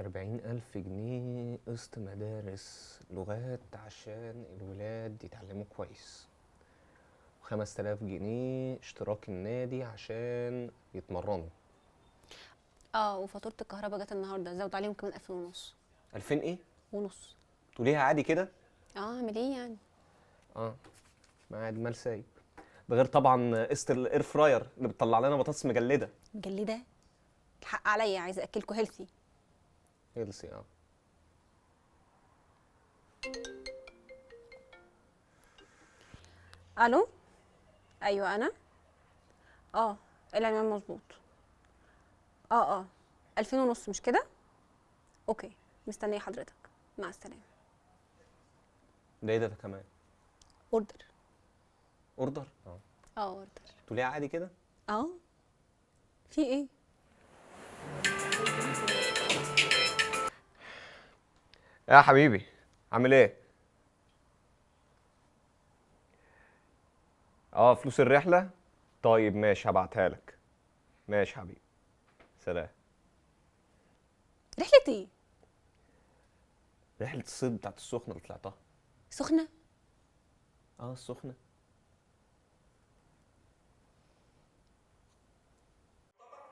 40,000 جنيه قسط مدارس لغات عشان الولاد يتعلموا كويس، و5000 جنيه اشتراك النادي عشان يتمرنوا. اه، وفاتورة الكهرباء جت النهارده، زود عليهم كمان 2500. 2000 ايه؟ ونص. تقوليها عادي كده؟ اه، اعمل ايه يعني؟ اه، ما قاعد مال سايب. ده غير طبعا قسط ال air fryer اللي بتطلع لنا بطاطس مجلده. مجلده؟ الحق عليا، عايزه اكلكوا healthy. healthy. اه. الو، ايوه انا. اه، العنوان مظبوط. اه 2500 مش كده؟ okay، مستنيه حضرتك، مع السلامة. ده ايه ده كمان؟ order. order؟ اه. اه order. تقوليها عادي كده؟ اه، في ايه؟ يا حبيبي عامل ايه؟ اه، فلوس الرحلة؟ طيب ماشي، هبعتها لك. ماشي حبيبي، سلام. رحلة ايه؟ رحلة الصيد بتاعت السخنة اللي طلعتها. سخنة؟ اه السخنة.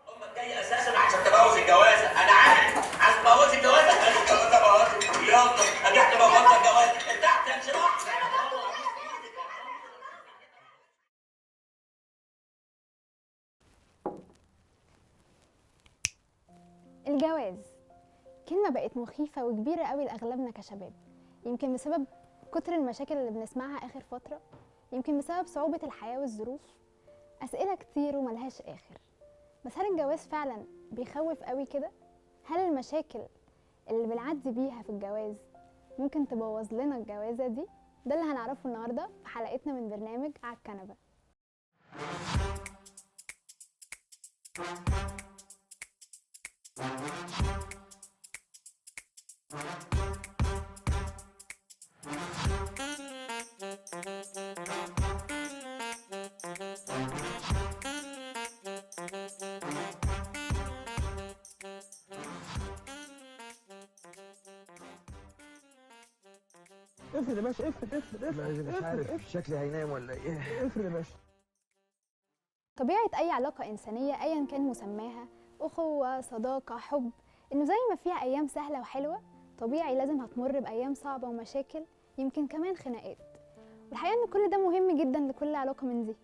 امك جاية اساسا عشان تبوظ الجوازة، انا عارف، عايز تبوظ الجوازة، انا بوظت، يلا نجحت بوظت الجوازة، ارتحت يا مش. الجواز كلمة بقت مخيفة وكبيرة قوي لأغلبنا كشباب، يمكن بسبب كتر المشاكل اللي بنسمعها آخر فترة، يمكن بسبب صعوبة الحياة والظروف، أسئلة كتير وملهاش آخر. بس هل الجواز فعلا بيخوف قوي كده؟ هل المشاكل اللي بنعدي بيها في الجواز ممكن تبوظ لنا الجوازة دي؟ ده اللي هنعرفه النهاردة في حلقتنا من برنامج على الكنبة. افرد يا باشا، افرد افرد افرد. مش عارف شكلي هينام ولا ايه. افرد يا باشا. طبيعة أي علاقة إنسانية أيا كان مسماها، أخوة، صداقة، حب، إنه زي ما فيها أيام سهلة وحلوة، طبيعي لازم هتمر بأيام صعبة ومشاكل، يمكن كمان خناقات. والحقيقة إن كل ده مهم جدا لكل علاقة من دي،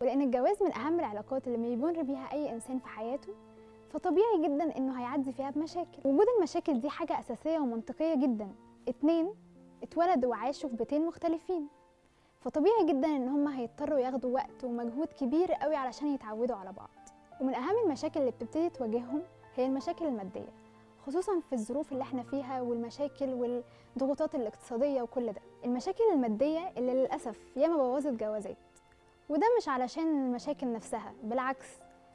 ولأن الجواز من أهم العلاقات اللي بيمر بيها أي إنسان في حياته، فطبيعي جدا إنه هيعدي فيها بمشاكل. وجود المشاكل دي حاجة أساسية ومنطقية جدا. 2 اتولدوا وعاشوا في بيتين مختلفين، فطبيعي جدا ان هم هيضطروا ياخدوا وقت ومجهود كبير قوي علشان يتعودوا على بعض. ومن اهم المشاكل اللي بتبتدي تواجههم هي المشاكل المادية، خصوصا في الظروف اللي احنا فيها والمشاكل والضغوطات الاقتصادية وكل ده. المشاكل المادية اللي للأسف ياما بوظت جوازات، وده مش علشان المشاكل نفسها، بالعكس،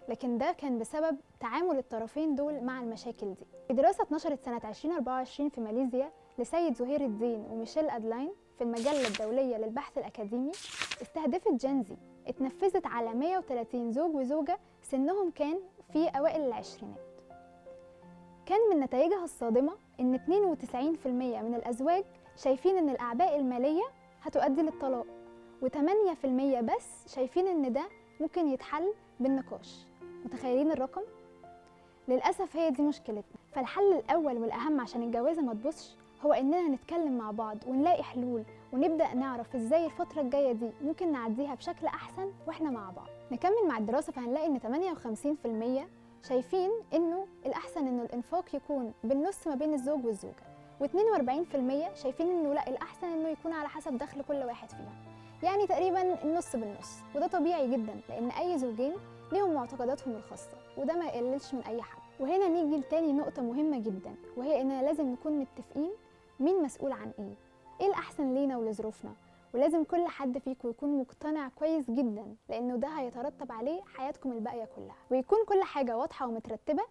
لكن ده كان بسبب تعامل الطرفين دول مع المشاكل دي. في دراسة اتنشرت سنة 2024 في ماليزيا لسيد زهير الدين وميشيل أدلاين في المجلة الدولية للبحث الأكاديمي، استهدفت Gen Z، اتنفذت على 130 زوج وزوجة سنهم كان في أوائل العشرينات. كان من نتائجها الصادمة إن 92% من الأزواج شايفين إن الأعباء المالية هتؤدي للطلاق، و8% بس شايفين إن ده ممكن يتحل بالنقاش. متخيلين الرقم؟ للأسف هي دي مشكلتنا. فالحل الأول والأهم عشان الجوازة ما تبصش هو إننا نتكلم مع بعض ونلاقي حلول، ونبدأ نعرف إزاي الفترة الجاية دي ممكن نعديها بشكل أحسن وإحنا مع بعض. نكمل مع الدراسة فهنلاقي إن 58% شايفين إنه الأحسن إنه الإنفاق يكون بالنص ما بين الزوج والزوجة، و42% شايفين إنه لا، الأحسن إنه يكون على حسب دخل كل واحد فيهم، يعني تقريبا النص بالنص. وده طبيعي جدا لأن أي زوجين ليهم معتقداتهم الخاصة، وده ما يقللش من أي حد. وهنا نيجي لتاني نقطة مهمة جدا، وهي إننا لازم نكون متفقين مين مسؤول عن إيه، إيه الأحسن لينا ولظروفنا، ولازم كل حد فيكم يكون مقتنع كويس جدا لأنه ده هيترتب عليه حياتكم الباقية كلها، ويكون كل حاجة واضحة ومترتبة،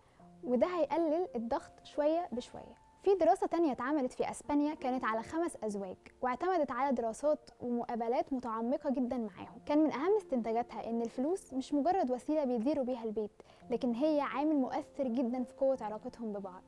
وده هيقلل الضغط شوية بشوية. في دراسة تانية اتعملت في أسبانيا كانت على 5 أزواج، واعتمدت على دراسات ومقابلات متعمقة جدا معاهم. كان من أهم استنتاجاتها إن الفلوس مش مجرد وسيلة بيديروا بيها البيت، لكن هي عامل مؤثر جدا في قوة علاقتهم ببعض.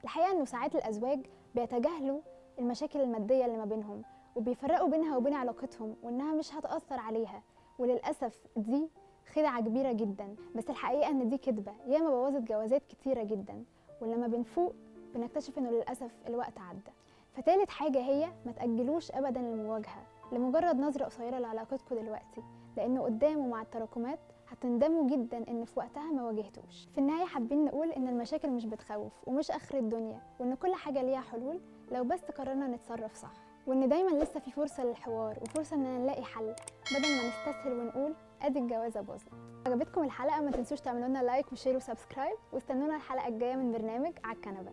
الحقيقة إنه ساعات الأزواج بيتجاهلوا المشاكل المادية اللي ما بينهم وبيفرقوا بينها وبين علاقتهم وإنها مش هتأثر عليها، وللأسف دي خدعة كبيرة جدا. بس الحقيقة إن دي كدبة ياما بوظت جوازات كتيرة جدا، ولما بنفوق بنكتشف إنه للأسف الوقت عدى. فتالت حاجة هي ما تأجلوش أبدا المواجهة لمجرد نظرة قصيرة لعلاقتكم دلوقتي، لأنه قدامه مع التراكمات هتندموا جدا إن في وقتها ما واجهتوش. في النهاية حابين نقول إن المشاكل مش بتخوف ومش آخر الدنيا، وإن كل حاجة ليها حلول لو بس قررنا نتصرف صح، وإن دايما لسه في فرصة للحوار وفرصة إننا نلاقي حل بدل ما نستسهل ونقول أدي الجوازة باظت. عجبتكم الحلقة؟ ما تنسوش تعملوا لنا like و share و subscribe، واستنونا الحلقة الجاية من برنامج على الكنبة.